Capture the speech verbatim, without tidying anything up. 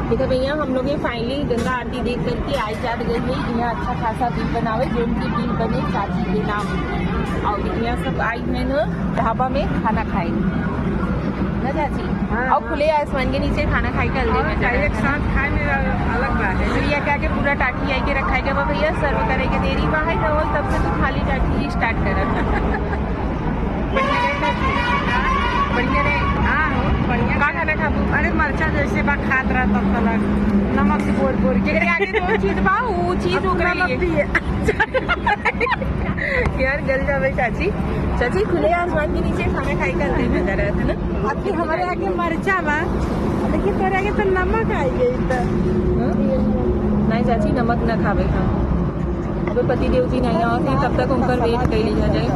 देखा भैया, हम लोग ये finally गंगा आरती देख करके आए जात गए हैं। यहाँ अच्छा खासा bill बनावे, जो उनकी bill बने चाची के नाम। और यहाँ सब आई हैं न ढाबा में खाना खाए, ना चाची? हाँ, और हाँ। खुले आसमान के नीचे खाना खाए के अलगे और मजा एक रहता है। साथ खाए में अलग बात है। फिर ये क्या के पूरा टाटी आई के रखा है, भैया serve करे के देरी बा है ना, वो तब से तू खाली टाटी ही start कर। बढ़िया रहे, बढ़िया रहे। हाँ, हो, बढ़िया। का खाना खाबू? अरे, मरचा जैसे बा खात रहा तब तलक, नमक से बोर बोर के। एकरे आगे जो चीज बा, वो चीज अब ओकरे नमक लिए। भी है। यार, गल जावे चाची। चाची, खुले आसमान के नीचे खाना खाए का अलग मजा रहता है ना? अभी हमारे आगे मरचा बा, लेकिन तोरे आगे तो नमक आई गई तो। हम्म? नहीं चाची, नमक ना खावे हम। अबे पति देव जी नहीं आवत हैं, तब तक उनकर wait कर लीजा जाए।